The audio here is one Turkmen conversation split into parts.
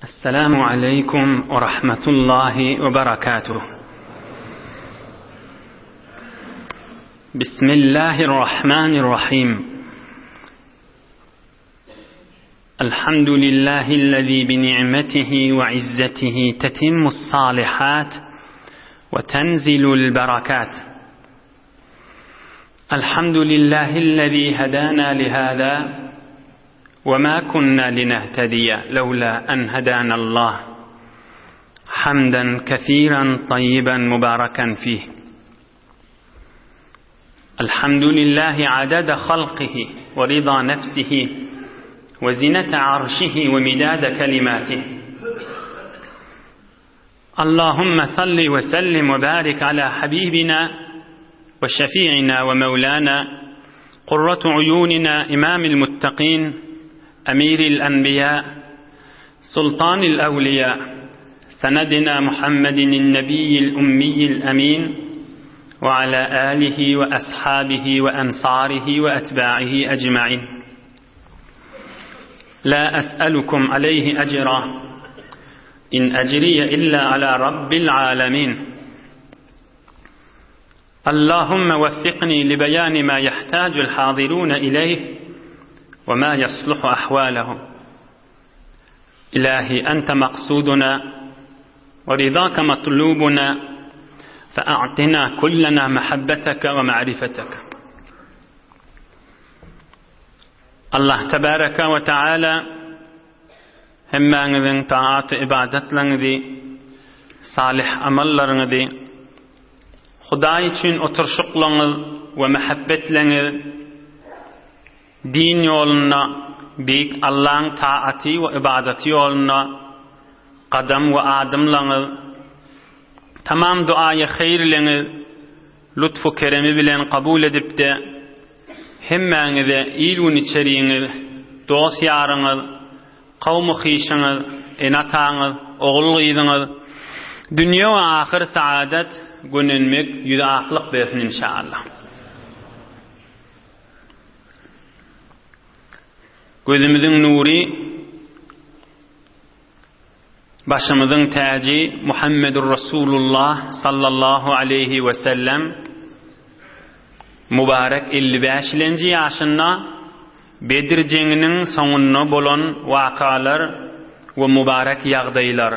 Esselamu aleýkum we rahmetullahi we barakatuh. Bismillahirrahmanirrahim. Elhamdülillahi'llezî bi ni'metihi we izzetihi tetimmus salihat we tenzilul barakat. Elhamdülillahi'llezî hedâna lihâzâ ve mâ kunnâ linehtediye levlâ en hedânallah. Hamden kesîren tayyiben mübâreken fîh. Elhamdülillahi adede halqihi ve rida nefsihi ve zinete arşihi ve midade kelimatihi. Allahümme salli ve sellim ve barik ala habibina ve şefi'ina ve mevlana qurratu uyunina imamil muttaqin emiril enbiya sultanil evliya senedina Muhammedin nebiyyil ummiyil emin ve ala alihi ve ashabihi ve ensarihi ve etba'ihi ecmain. La es'elukum aleyhi ecra. İn ecriye illa ala rabbil alemin. Allahümme veffikni li beyani ma yahtacul hazirun ileyh ve ma yasluhu ahvalehum. İlahi ente maksuduna ve ridake matlubuna fe'a'tina kullena mehabbeteke ve ma'rifeteke. Allah tebareke we taala hemmäňiziň taat ybadatlaryňyzy, salyh amallaryňyzy, Hudaý üçin oturyşyklaryňyz we mähebbetleňiz din ýolunda, beýik Allaň taaty we ybadaty ýolunda gadam we adymlaryňyz, tamam duaýy haýyrleňiz lutfu keremi bilen kabul edipde, Hemmäňize il-gün içeriňiz, dost-ýaryňyz, kowmy-hyşyňyz, ene-ataňyz, ogul-gyzyňyz dünýe we ahyr saadat, gönenmek, ýüzi aklyk bersin inşaallah. Gözümiziň nury, Başymyzyň täji Muhammedur Rasulullah sallallahu aleýhi we sellem mübarek 55 lenji ýaşynda Bedir jeňiniň soňunda bolan wakalar we mübarek ýagdaýlar.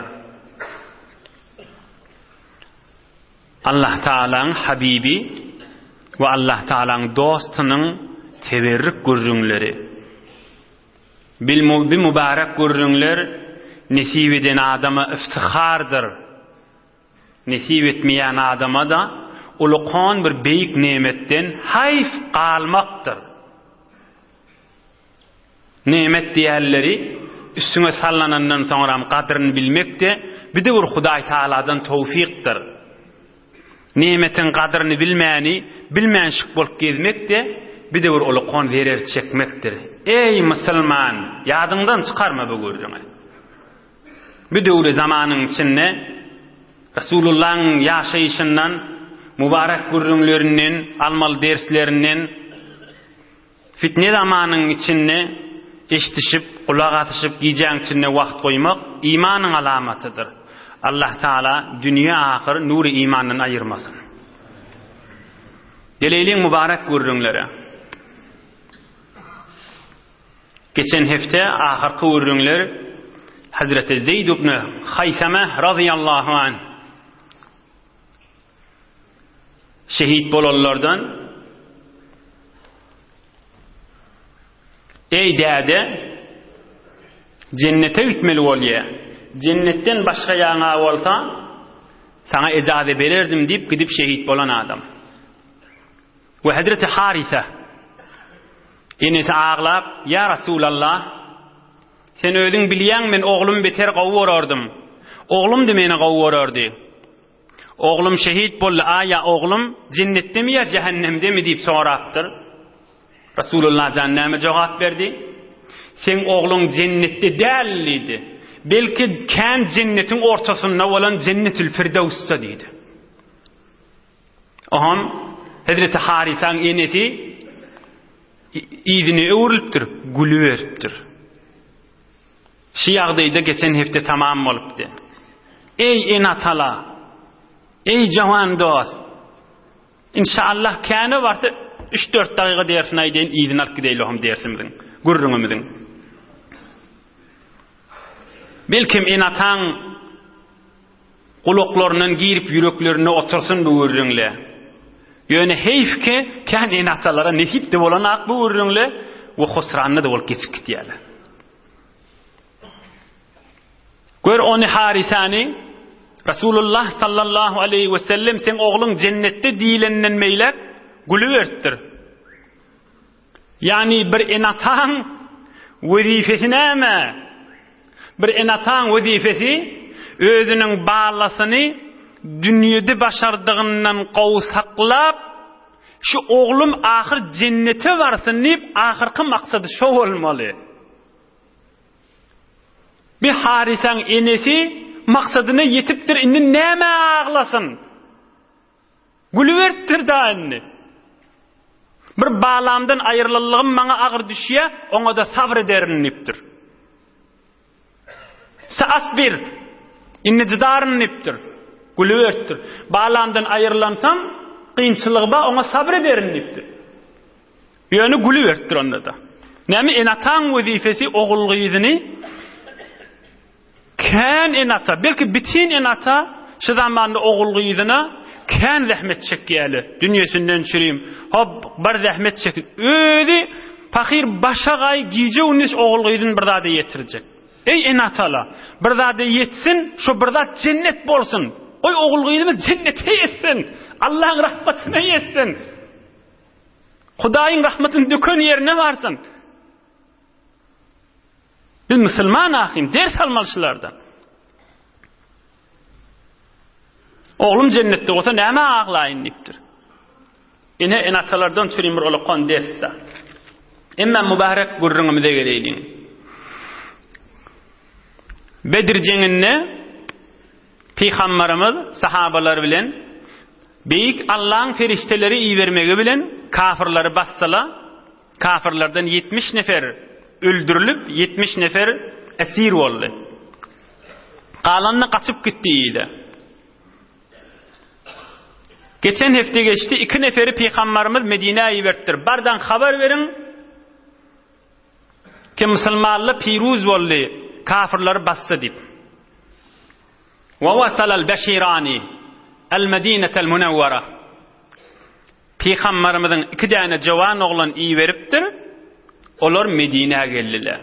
Allah Tagalaň habibi we Allah Tagalaň dostunyň teberrük gürrüňleri. Bil bi mübarek gürrüňler nesip eden adama iftihardyr. Nesip etmeýän adama-da ulukan bir beýik nemetden haýf galmakdyr. Nemet diýenleri üstüňe sallanandan soňram gadryny bilmek-de bir-de bir Hudaý Tagaladan towfykdyr. Nemetiň gadryny bilmäni bilmänşik bolup gezmek-de bir-de bir ulkan zerer çekmekdir. Eý, musulman, ýadyňdan çykarma bu gürrüňi. Bu döwri zamanyň içinde Resulullahyň ýaşaýşyndan, mübarek gürrüňlerinden, almaly derslerinden, Fitne zamanyň içinde eşdişip, gulak asyşyp gijäň içinde wagt goýmak imanyň alamatydyr. Allah Taala dünýe ahyr nury imandan aýyrmasyn. Geleýliň mübarek gürrüňlere. Geçen hepde ahyrky gürrüňler Hazreti Zeyd ibn Haýsame razyýallahu anh Şehit bolanlardan Eý däde, jennete gitmeli bolýa. Jennetden başga ýaňa bolsa, saňa ejaze bererdim diýip gidip şehit bolan adam. We Hazreti Harisa enesi aglap, Ýa Rasulallah, sen özüň bilýäň men oglumy beter gowy görerdim. Oglum-da meni gowy görerdi. Oglum şehit boldy, aýa oglum jennetdemi ýa jähennemdemi diýip sorapdyr. Rasulullah jan näme jogap berdi? Seň ogluň jennetde däl diýdi. Belki kän jennetiň ortasynda bolan Jennetül Firdewsde diýdi. Oham Hezreti Harisaň enesi yzyna öwrülipdir, gülüberipdir. Şu ýagdaýda geçen hepde tamam bolupdy. Eý ene-atala! Eý jawan dost! Inşallah käne barsa üç-dört dagyga dersini aýdaýyn yzyny alyp gideýli ohm dersimiziň, gürrüňimiziň. Belkem ene-ataň gulaklaryndan girip ýüreklerinde otursyn bu gürrüňle. Ýöne heýf ki, kän ene-atalara nesip-de bolanak bu gürrüňle we husranda-da bolup geçip gitýärler. Gör ony Harisany, Resulullah sallallahu aleýhi we sellem seň ogluň jennetde diýlenden beýläk gülüberipdir. Ýagny bir ene-ataň wezipesi näme? Bir ene-ataň wezipesi özüniň balasyny dünýede başardygyndan gowy saklap, şu oglum ahyr jennete barsyn diýip, ahyrky maksady şo bolmaly. Bir Harisaň enesi maksadyna ýetipdir, indi nämä aglasyn? Gülüberipdir da indi. Bir balamdan aýrylanlygym maňa agyr düşýä, oňa-da sabr ederin diýipdir. Saasbir, indi jydaryn diýipdir. Gülüberipdir. Balamdan aýrylansam, kynçylygy bar, oňa sabr ederin diýipdir. Ýöne gülüberipdir onda-da. Näme ene-ataň wezipesi ogul-gyzyny kän ene-ata, belki bitin ene-ata şu zamanda ogul-gyzyna kän zähmet çekýärler. Dünýesinden çürim, hop, bir zähmet çekip, özi pahyr başagaý gije-gündiz ogul-gyzyny bir zada ýetirjek. Eý ene-atala, bir zada ýetsin, şo bir zat jennet bolsun. Goý ogul-gyzymyz jennete ýetsin, Allaň rahmatyna ýetsin. Hudaýyň rahmatyny döken ýerine barsyn. Biz musulman ahym, ders almaly şulardan. Oglum jennetde bolsa näme aglaýyn diýipdir. Ene ene-atalardan çürim bir olakan dersde. Emma mübarek gürrüňimize geleýliň. Bedir jeňinde Pygambarymyz sahabalar bilen Beýik Allaň perişdeleri ibermegi bilen kafyrlary basdyla, kafyrlardan 70 nefer öldürilip, 70 nefer esir boldy. Galany gaçyp gitdi ile. Geçen hepde geçdi, iki neferi Pygambarymyz Medinä iberipdir. Bardan habar beriň, ki musulmanlar piruz boldy, kafyrlary basdy diýip. Wa wasalal beşirani el medinetel munewwara. Pygambarymyzyň iki däne jowan oglan iberipdir, olar Medinä geldiler.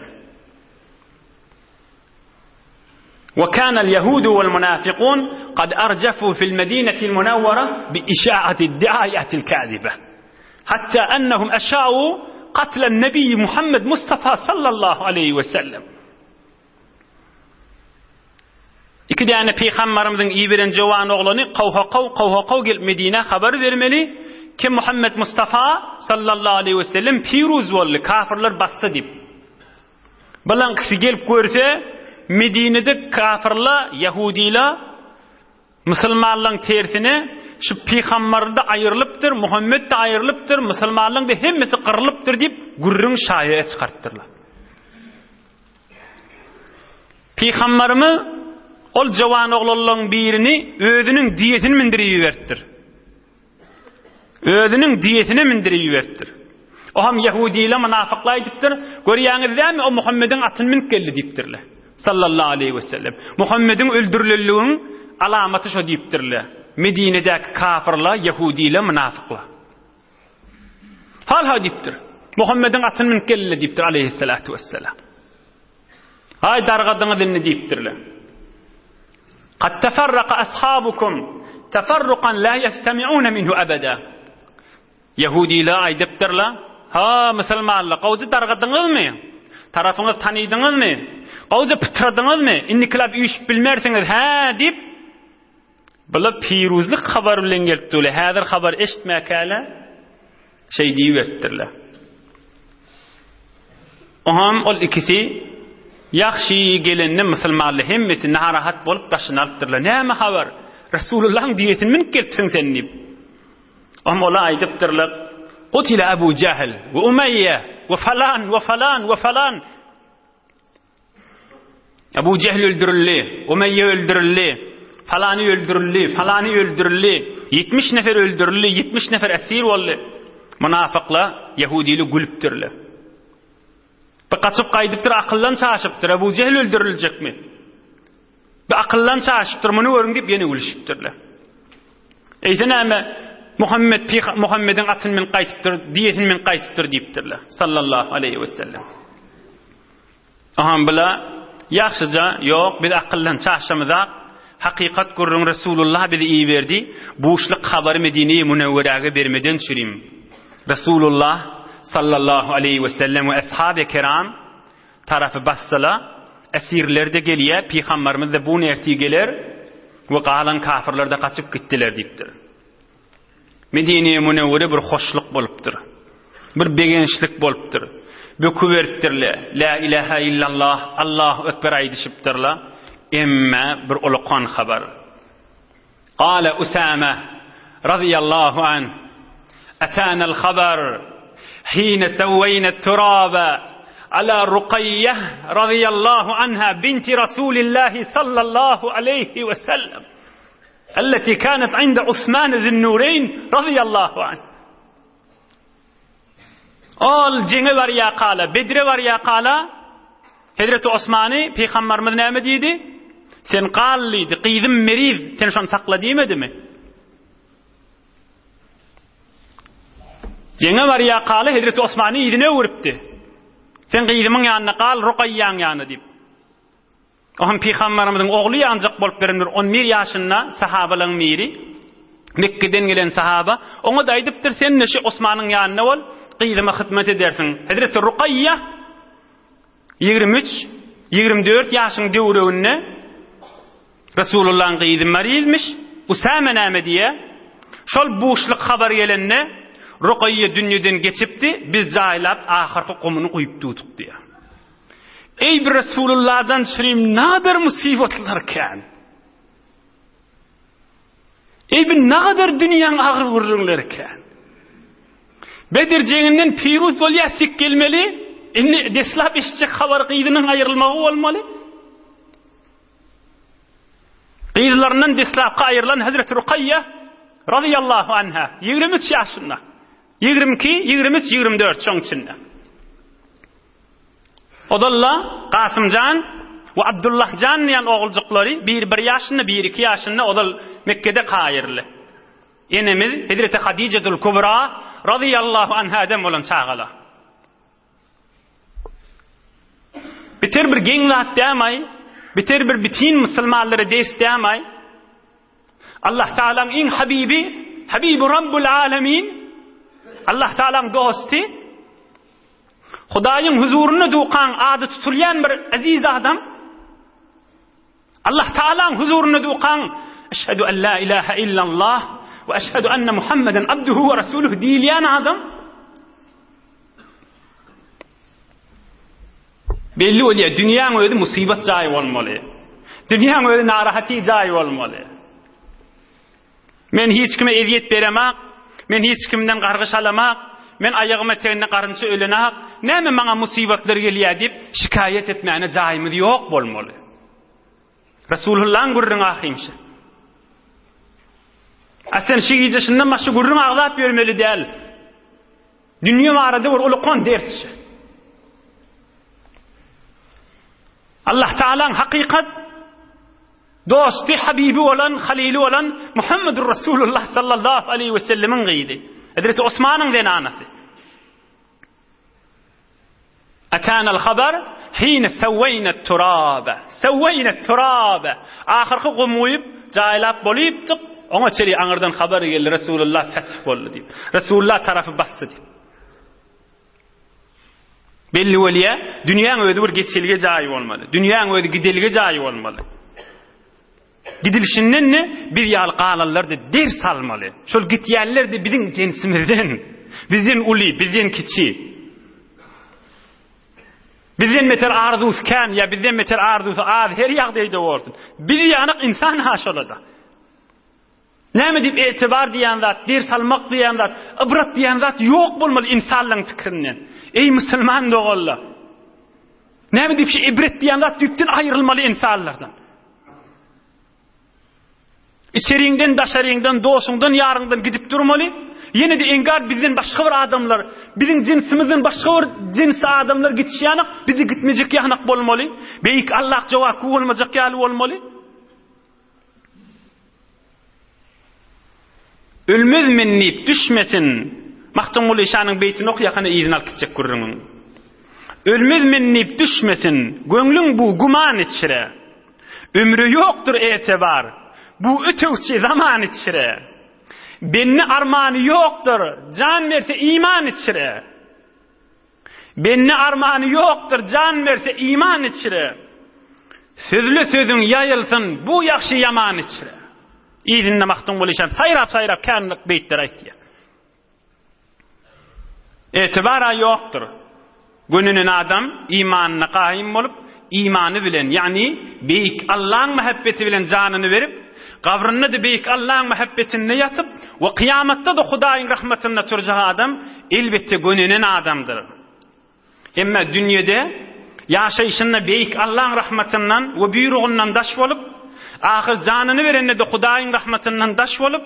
Wa kana al-yahudu wal munafiqun qad arjafu fil medineti al-munawwara bi işa'ati ad-di'ayati al-kaziba. Hatta annahum aşa'u qatl an-nabi Muhammed Mustafa sallallahu aleyhi we sellem. Iki däne pygambarymyzyň iberen jowan oglany kowha-kow, kowha-kow gelip Medinä habar bermeli, ki Muhammed Mustafa sallallahu aleyhi we sellem piruz boldy, kafirler basdy diýip. Bilen kişi gelip görse, Medinede kafirler, ýahudylar musulmanlaryň tersine şu pygambar-da aýrylypdyr, Muhammed-de aýrylypdyr, musulmanlaryň-da hemmesi gyrylypdyr diýip gürrüň şaýa çykarypdyrlar. Pygambarymyz ol jowan oglanlaryň birini özüniň diýesini mindirip iberipdir. Özüniň diýesine mindirip iberipdir. O hem ýehudile mynafyklar aýdypdyr, görýäňiz dämi, o Muhammediň atyny münüp geldi diýipdirler. Sallallahu aleýhi we sellem. Muhammediň öldürilenliginiň alamaty şo diýipdirler. Medinedäki kafirler, ýehudile, mynafyklar. Hal-ha diýipdir. Muhammediň atyny münüp geldi diýipdir aleýhissalatu wesselam. Aý dargadyňyz indi diýipdirler. Kad teferraka ashabukum teferrukan la yestemi'un minhu abada. Ýehudiler aýdypdyrlar, Ha, musulmanlar, gowja dargadyňyzmy? Tarapyňyz tanydyňyzmy? Gowja pytradyňyzmy? Indikiläp üýşüp bilmersiňiz, hä diýip, Bular piruzlyk habar bilen gelipdirler. Häzir habar eşitmäkäler şeý diýiberipdirler. Oňam ol ikisi ýagşy gelende musulmanlar hemmesi narahat bolup daşyny alypdyrlar. Näme habar? Resulullahyň düýesini münüp gelipsiň sen diýip. Oňam olar aýdypdyrlar. Kutile Abu Jahl we Umeýýe we falan we falan we falan. Ebu Jehl öldürildi, Umeýýe öldürildi, falany öldürildi, falany öldürildi, 70 nefer öldürildi, 70 nefer esir boldy. Munafyklar, ýehudiler gülüpdirler. Bir gaçyp gaýdypdyr, akyldan çaşypdyr, Ebu Jehl öldüriljekmi? Bir akyldan çaşypdyr, muny görüň diýip ýene gülüşipdirler. Eýse näme Muhammed pyga Muhammediň atyny münüp gaýtypdyr, diýesini münüp gaýtypdyr diýipdirler. Sallallahu aleýhi we sellem. Aha bula ýagşyja, ýok, biz akyldan çaşamyzak. Hakykat gürrüň Resulullah bizi iberdi. Buşluk habary Medine-i Münewweräge bermeden çürim. Resulullah sallallahu aleýhi we sellem we ashaby kiram tarapy basdyla, esirler-de gelýär, pygambarymyz-da bu gün ertir geler we galan kafyrlar-da gaçyp gitdiler diýipdir. Medine-i Münewwere bir hoşluk bolupdyr. Bir begençlik bolupdyr. Böküberipdirler. Lä ilähä illallah, Allahu ekber aýdyşypdyrlar. Emme bir ulakan habar. Gale Usame razyýallahu anh, Etänel habar hine sewweýne turabe ala Rukaýýeh razyýallahu anha binti Rasulillahi sallallahu aleýhi we sellem elleti kanet inde Usman zünnureýn razyýallahu anh. Ol jeňe barýakala, Bedre barýakala Hezreti Osmany pygambarymyz näme diýdi? Sen gal diýdi, gyzym meriz, sen şony sakla diýmedimi? Jeňe barýakala Hezreti Osmany yzyna öwüripdi. Sen gyzymyň ýanynda gal, Rukaýýaň ýanynda diýip. O hem pygambarymyzyň ogly ýanjak bolup beren bir on bir ýaşynda sahabalaryň biri, Mekgeden gelen sahaba, oňa-da aýdypdyr, sen-de şu Osmanyň ýanynda bol, gyzyma hyzmat edersiň. Hezreti Rukaýýa 23, 24 ýaşyň döwreginde Resulullahyň gyzy marizmiş, Usame näme diýýär? Şol buşluk habar gelende, Rukaýýa dünýeden geçipdi, biz jaýlap ahyrky gumuny guýup durduk diýýär. Eý bir Resulullahdan çürim nader musibatlar kän. Eý bir nagadar dünýäň agyr gürrüňleri kän. Bedir jeňinden piruz bolýar sik gelmeli. Indi deslap eşitjek habar gyzynyň aýrylmagy bolmaly. Gyzlaryndan deslapky aýrylan Hazreti Rukaýýa radiyallahu anha 23 ýaşynda. 22, 23, 24 şoň içinde. Ozal-da Kasym jan we Abdullah jan diýen oguljyklary, biri bir ýaşynda, biri iki ýaşynda ozal Mekgede kaýyrly. Enemiz Hezreti Hadijetul Kubra razyýallahu anhadan bolan çagalar. Biter bir geň zat dämaý, biter bir bitin musulmanlara ders dämaý. Allah Taalaň iň habibi, Habibi Rabbul Alamin, Allah Taalaň dosty, Hudaýyň huzurynda dukaň ady tutulýan bir eziz adam, Allah Taalaň huzurynda dukaň Eşhedü en la ilahe illallah we eşhedü enne Muhammeden abduhu we rasuluhu diýilýän adam belli bolýar, dünýäň özi musibat jaýy bolmaly. Dünýäň özi narahaty jaýy bolmaly. Men hiç kime ezýet beremak, men hiç kimden gargyş alamak, men aýagym eteginde garynça ölenak, näme maňa musybatlar gelýär diýip şikaýat etmäne jaýymyz ýok bolmaly. Resulullahyň gürrüňi ahyryn şu. A sen şu gije şundan başga gürrüň agzap ýörmeli däl. Dünýe barada bir ulukan ders şu. Allah Taalaň hakykat Dosty, habibi bolan, halyly bolan Muhammedur Rasulullah sallallahu aleýhi we sellemiň gyzy. Hezreti Osmanyň zenanasy. Atanal habar hine sawayna turaba. Sawayna turaba. Ahyrky gum guýup, jaýlap bolypdyk. Oňa çeli aňyrdan habar geldi Rasulullah feth boldy diýip. Rasulullah tarapy basdy diýip. Belli bolýar, dünýäň özi bir geçelge jaýy bolmaly. Dünýäň özi gidelge jaýy bolmaly. Gidilişinden-de biz ýaly galanlar-da ders almaly. Şol gitýänler-de biziň jensimizden. Bizden uly, bizden kiçi. Bizden beter arzuwsy kän ýa bizden beter arzuwsy az her ýagdaýda bolsun. Biz ýanak ynsan ha şola-da. Näme diýip etibar diýen zat, ders almak diýen zat, ybrat diýen zat ýok bolmaly ynsanlaryň pikirinden. Eý musulman doganlar! Näme diýip şu ibret diýen zat düýpden aýrylmaly insanlardan. Içeriňden, daşaryňdan, dosuňdan, ýaryňdan gidip durmaly. Ýene-de engar bizden başga bir adamlar, biziň jinsimizden başga bir jins adamlar gitişýänak, bizi gitmejek ýanak bolmaly. Beýik Allah jogapkär bolmajak ýaly bolmaly. Ölmez men diýip düşmesin. Magtymguly şanyň beýtini ok ýakana yzyna alyp gitjek gürrüňiň. Ölmez men diýip düşmesin, göňlüň bu güman içre. Ömre ýokdur etibar, bu ötegçi zaman içre. Bende armany ýokdur, jan berse iman içre. Bende armany ýokdur, jan berse iman içre. Sözle sözüň ýaýylsyn, bu ýagşy ýaman içre. Yzynda Magtymguly şan saýrap-saýrap känlik beýtler aýtýar. Etibar-a ýokdur. Gönenen adam imanyna gaýym bolup, imany bilen, ýagny Beýik Allaň mähebbeti bilen janyny berip, gabrynda-da Beýik Allaň mähebbetinde ýatyp we kyýamatda-da Hudaýyň rahmatynda turjak adam, elbetde, gönenen adamdyr. Emma dünýede ýaşaýşynda Beýik Allaň rahmatyndan we buýrugyndan daş bolup, ahyr janyny berende-de Hudaýyň rahmatyndan daş bolup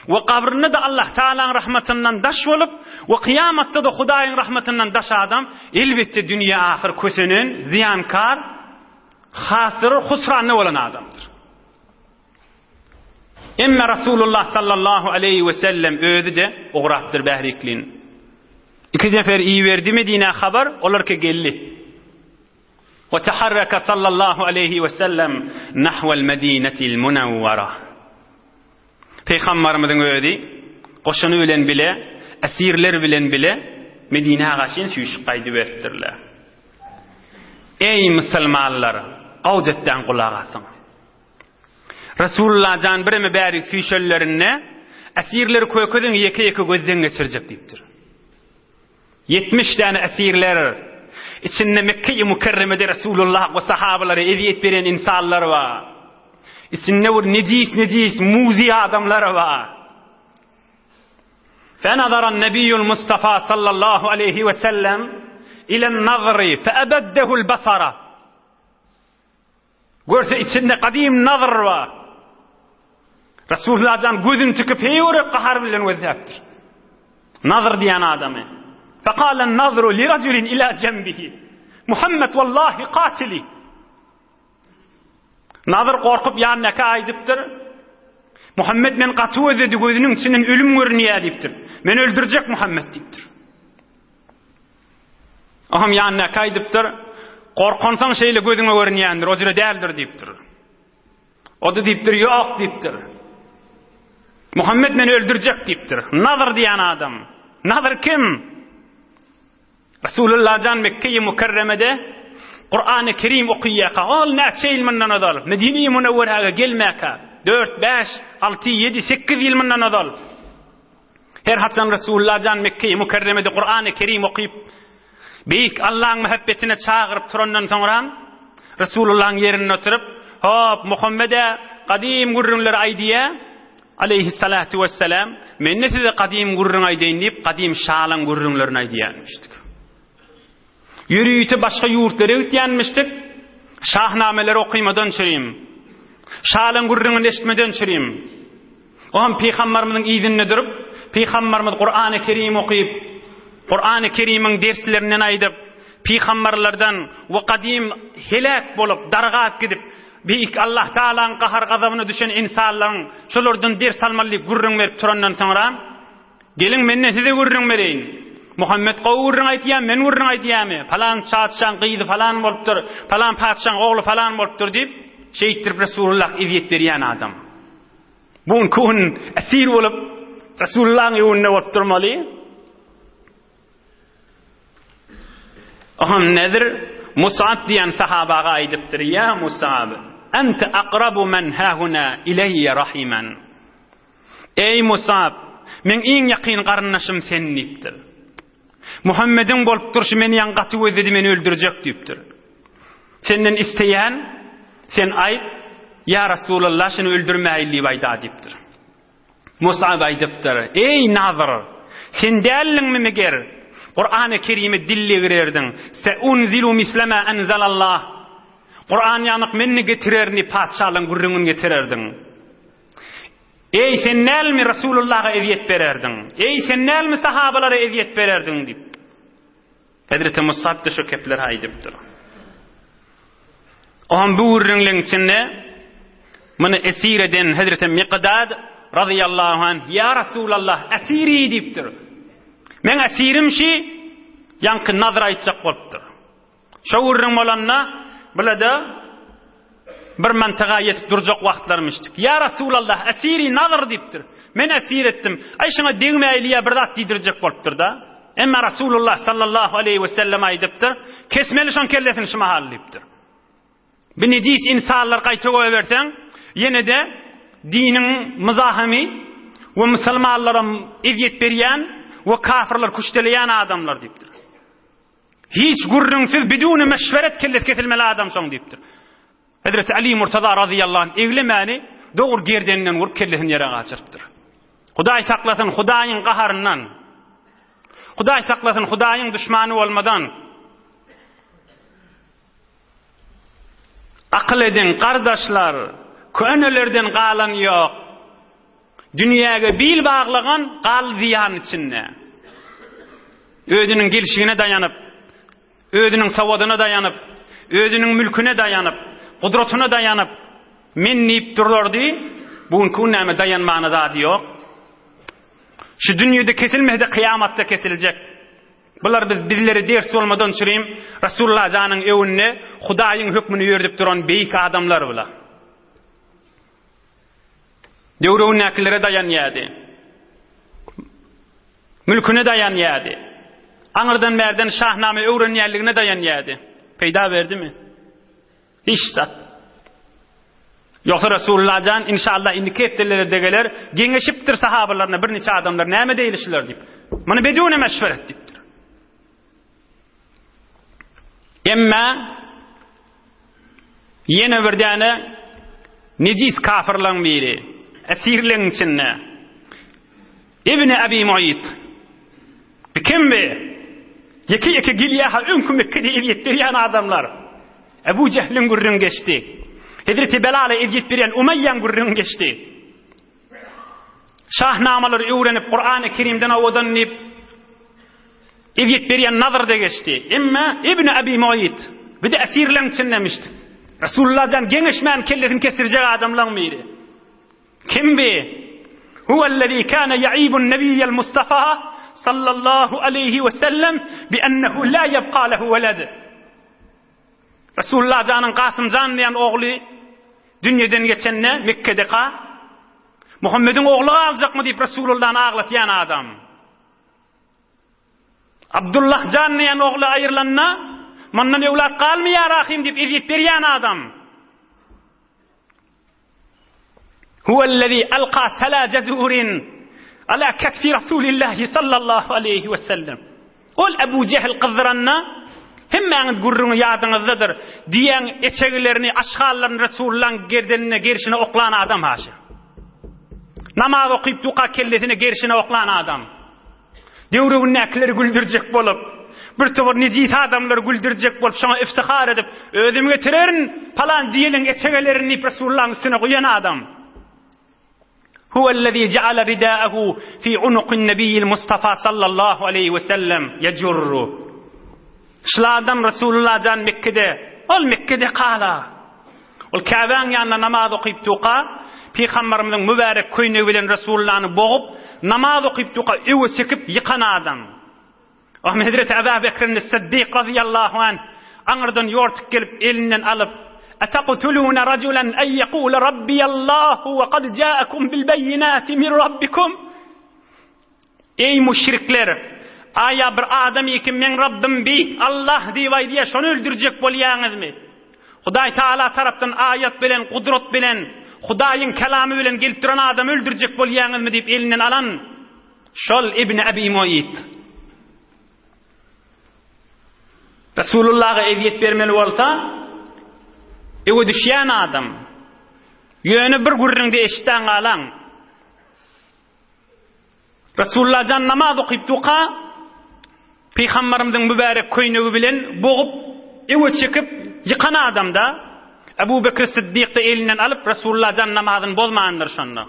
we gabrynda-da Allah Tagalaň rahmatyndan daş bolup we kyýamatda-da Hudaýyň rahmatyndan daş adam, elbetde dünýe ahyr kösenen, zyýankar, hasyr, husranda bolan adamdyr. Emma Rasulullah sallallahu aleýhi we sellem özi-de ugrapdyr bähriklin. Iki nefer iberdi Medinä habar, olar ke geldi. We taharraka sallallahu aleýhi we sellem nahwal Medinetil Munawwara. Pygambarymyzyň özi goşuny bilen bile, esirler bilen bile Medinä gaşyn süýşüp gaýdyberipdirler. Eý musulmanlar, gawjetden gulak asyň. Resulullah jan bireme bärik süýşenlerinde, Esirleri kökeziň ýeke-ýeke gözden geçirjek diýipdir. 70 däne esirler, içinde Mekge-i Mükerremede Resulullah we sahabalara ezýet beren insanlar bar. Içinde bir nejis-nejis, muzy adamlar bar. Fenazaran Nebiýul Mustafa sallallahu aleýhi we sellem ilen nazry feebeddehul basara. Görse içinde gadym Nazr bar. Resulullah jan gözüni tikip heýwere gahar bilen gözläpdir. Nazr diýen adamy. Fekale Nazru li rajulin ila jembihi. Muhammed wallahi katili. Nazr gorkup ýanyndaky aýdypdyr. Muhammed men gaty gözledi gözüniň içinden ölüm görünýär diýipdir. Men öldürjek Muhammed diýipdir. Oňam ýanyndaky aýdypdyr, Gorkansoň şeýle gözüňe görünýändir, o jüre däldir diýipdir. O-da diýipdir, Ýok diýipdir. Muhammet meni öldürjek diýipdir. Nazyr diýen adam. Nazyr kim? Resulullah jan Mekge-i Mükerremede Kur'an-ı Kerim okuýarka, ol näçe ýyl mundan ozal, Medine-i Münewweräge gelmäkä, 4, 5, 6, 7, 8 ýyl mundan ozal Her haçan Resulullah jan Mekge-i Mükerremede Kur'an-ı Kerim okyp, Beýik Allaň muhabbetine çagyryp turandan soňra, Resulullahyň ýerinde oturyp, Hop, Muhammede gadym gürrüňleri aýdýa, aleýhissalatu wessalam, men-de size gadym gürrüň aýdaýyn diýip, gadym şalaň gürrüňlerini aýdýarmyşdyk. Ýörite başga ýurtlara gitýänmişdik, şahnameleri okymadan çürim, şalaň gürrüňini eşitmeden çürim. O hem Pygambarymyzyň yzynda durup, Pygambarymyz Kurany Kerim okyp, Kurany Kerimiň derslerinden aýdyp, pygambarlardan we gadym heläk bolup, dargap gidip, Beýik Allah Tagalaň gahar-gazabyna düşen ynsanlaryň şolardan ders almaly diýip gürrüň berip turandan soňra, Geliň, men-de size gürrüň bereýin. Muhammet gowy gürrüň aýdýar, men gürrüň aýdýarmy? Palan patyşaň gyzy falan bolupdyr, palan patyşaň ogly falan bolupdyr diýip, şeýtdirip Resulullah ezýet berýän adam. Bu günki gün esir bolup, Resulullahyň öňünde bolup durmaly. Oňam Nedir Musab diýen sahabaga aýdypdyr, Ýa Musab, ente akrabu men hahuna ileýe rahimen. Eý Musab, meň iň ýakyn garyndaşym sen diýipdir. Muhammediň bolup durşy meni ýaň gaty gözledi, meni öldürjek diýipdir. Senden isleýän, sen aýt, Ýa Resulallah, şuny öldürmäýin diýip aýda diýipdir. Musab aýdypdyr, Eý Nazyr, sen däldiňmi meger? Kurany Kerime dil degirerdiň. Seunzilu mislema enzelallah. Kuran ýanyk menni getirerin diýip patyşalaryň gürrüňini getirerdiň. Eý, sen nälmi Resulullaha ezýet bererdiň? Eý, sen nälmi sahabalara ezýet bererdiň diýip. Hezreti Musab-da şu kepleri aýdypdyr. Oňam bu gürrüňleň içinde muny esir eden Hezreti Miqdad razyýallahu anh, Ýa Resulallah, esiri diýipdir. Meň esirim şi, ýaňky nazr aýtjak bolupdyr. Şo gürrüň bolanda, bula-da bir mantyga ýetip durjak wagtlarymyşdyk. Ýa Resulallah, esiri nazr diýipdir. Men esir etdim. Aý şuňa degmäýli ýa bir zat diýdirjek bolupdyr-da. Emma Resulullah sallallahu aleýhi we sellem aýdypdyr, Kesmeli şoň kellesini şu mahal diýipdir. Bir nejis insanlar gaýta goýberseň, ýene-de diniň myzahymy we musulmanlara ezýet berýän we kafirler küşteleýän adamlar diýipdir. Hiç gürrüňsiz biduni meşweret kellesi kesilmeli adam şoň diýipdir. Hezreti Ali Murtaza razyýallahu anh eglemäni dogry gerdeninden urup kellesini ýere gaçyrypdyr. Hudaý saklasyn Hudaýyň gaharyndan. Hudaý saklasyn Hudaýyň duşmany bolmadan. Akyl ediň gardaşlar, könelerden galan ýok. Dünýäge bil baglagan gal zyýan içinde. Özüniň gelşigine daýanyp, özüniň sowadyna daýanyp, özüniň mülküne daýanyp, gudratyna daýanyp, men diýip durardy, bu günki gün näme daýanmana zady ýok. Şu dünýede kesilmese-de kyýamatda kesiljek. Bular biz bizlere ders bolmadan çürim Rasulullah janyň öwünde Hudaýyň hökmüni ýöredip duran beýik adamlar bular. Döwründäkilere daýanýardy. Mülküne daýanýardy. Aňyrdan bärden şahnama öwrenýänligine daýanýardy. Peýda berdimi? Hiç zat. Ýogsa Resulullah jan inşallah indiki hepdelerde geler, geňeşipdir sahabalaryna birniçe adamlar näme diýeli şular diýip. Muny bedune meşweret diýipdir. Emma ýene bir däne nejis kafirlaryň biri esirleň içinde Ibn Abi Mu'it kim bi? Ýeke-ýeke gelýär-ha öňki Mekgede ezýet berýän adamlar. Ebu Jehliň gürrüňi geçdi. Hezreti Belala ezýet berýän Umaýýaň gürrüňi geçdi. Şahnamalary öwrenip, Kurany Kerimden owadan diýip, ezýet berýän Nazr-da geçdi. Emma Ibn Abi Mu'it, bir-de esirleň içindemişdi. Resulullah jan geňeşmän kellesini kesdirjek adamlaň biri. Kim bi? Huwellezî kâne yaibun nebiyyel Mustafa sallallahu aleyhi we sellem bi ennehu lâ yebkâ lehu veled. Resulullah janyň Kasym jan diýen ogly dünýeden geçende Mekkedeka Muhammediň ogly galjakmy diýip Resulullahny aglatýan adam. Abdullah jan diýen ogly aýrylanda mundan öwlat galmaýar ahym diýip ezýet berýän adam. Huwellezî alka sala jezurin ala ketfi Rasulillahi sallallahu aleýhi we sellem. Ol Ebu Jehl gyzdyranda, hemmäňiz gürrüňi ýadyňyzdadyr, diýen eçegilerini, aşgallaryny Resulullahyň gerdenine, gerşine oklan adam haşa. Namaz okyp duka kellesine, gerşine oklan adam. Döwregindäkileri güldürjek bolup, bir topar nejis adamlary güldürjek bolup, şoňa iftihar edip, özüm getirerin palan diýeliň eçegelerini diýip Resulullahyň üstüne guýan adam. Huwellezî jeale ridâehu fî unukin nebiyyil Mustafa sallallahu aleýhi we sellem yejurru. Şul adam Resulullah jan Mekgede, ol Mekgede kala. Ol Käbäň ýanynda namaz okyp durka, Pygamberimiziň mübärek köýnegi bilen Resulullany bogup, namaz okyp durka öwe çekip ýykan adam. Ohm Hezreti Eba Bekrin Siddik razyýallahu anh aňyrdan ýortup gelip elinden alyp, Etaqtuluna rajulan en yekule rabbiyallahu we kad jaakum bil beýinati min rabbikum? Eý müşrikler! Aýa bir adam iki meň Rabbym bi, Allah diýip aýdýar, şony öldürjek bolýaňyzmy? Hudaý Tagala tarapdan aýat bilen, gudrat bilen, Hudaýyň kelamy bilen gelip duran adamy öldürjek bolýaňyzmy diýip elinden alan şol Ibn Abi Mu'it. Resulullaha ezýet bermeli bolsa, öwe düşýän adam. Ýöne bir gürrüňde eşitdäň galaň. Resulullah jan namaz okyp duka, Pygambarymyzyň mübärek köýnegi bilen bogup, öwe çekip, ýykan adam-da. Ebu Bekr Syddykda elinden alyp, Resulullah jan namazyny bozmandyr şonda.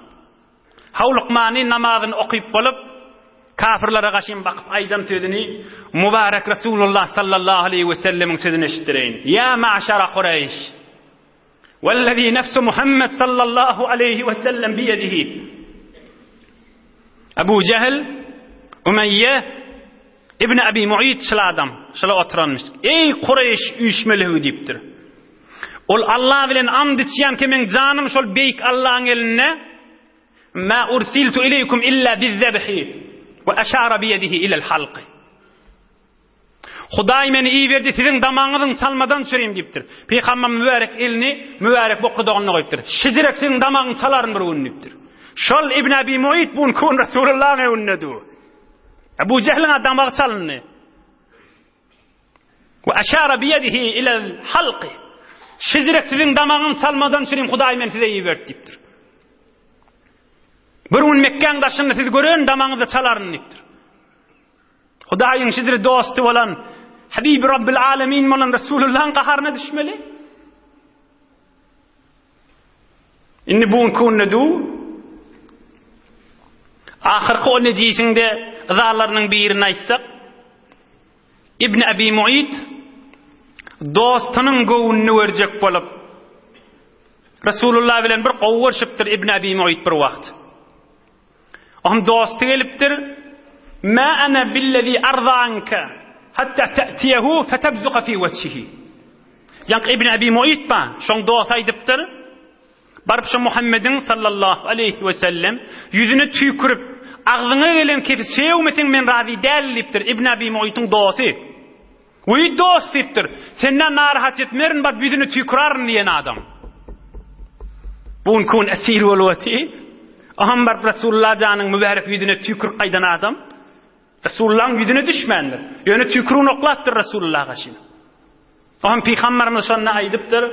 Howlukmany namazyny okyp bolup, kafirlere gaşyn bakyp aýdan sözüni mübarek Resulullah sallallahu aleýhi we sellemiň sözüni eşitdireýin. Ýa ma'şara Kureýş! Wellezî nefsu Muhammed sallallahu aleýhi we sellem biýedihi. Ebu Jehl, Umeýýe, Ibn Abi Mu'yt şul adam, şula oturanmyş. Eý Kureýş üýşmeligi diýipdir. Ol Allah bilen and içýän ki meň janym şol beýik Allaň elinde. Ma ursiltu ileýkum illa bizzebhi we aşara biýedihi ilel halky. Hudaý meni iberdi siziň damagyňyzyň çalmadan çürim diýipdir. Pygamber mübärek elini mübärek bokurdagyna goýupdyr. Şijirek siziň damagyňy çalaryn bir gün diýipdir. Şol Ibn Abi Mu'yt bu gün Resulullahyň öňünde dur. Ebu Jehliň damagy çalyndy. We aşara biyedihi ilel halky. Şijirek siziň damagyňy çalmadan çürim Hudaý meni size iberdi diýipdir. Bir gün Mekgäň daşynda sizi gören damagyňyzy çalaryn diýipdir. Hudaýyň şizri dosty bolan, Habibi Rabbil Alemin bolan Resulullahyň gaharyna düşmeli. Indi bu günde du ahyrky o nejisiň de yzalarynyň birini aýtsak, Ibn Abi Mu'it dostunyň göwnüni görjek bolup Resulullah bilen bir gowy görşüpdir Ibn Abi Mu'it bir wagt. Onuň dosty gelipdir, Mä ana billezî arza anka hatta te'tiyehu fetebzuka fî wejhihi. Ýaňky Ibn Ebi Mu'yt bar, şoň dosty aýdypdyr, Baryp şo Muhammediň sallallahu aleýhi we sellem ýüzüne tüýkürip, agzyňa gelen kefi sögmeseň men razy däl diýipdir Ibn Ebi Mu'ytyň dosty. Weý dost diýipdir, senden narahat etmerin baryp ýüzüne tüýküraryn diýen adam. Bu gün kun esir bolup oty. Aham baryp Resulullah janyň mübärek ýüzüne tüýkürip gaýdan adam. Resulullahyň ýüzüne düşmändir. Ýöne tüýkürigini oklapdyr Resulullah gaşyna. Aham pygamberimiz şonda aýdypdyr.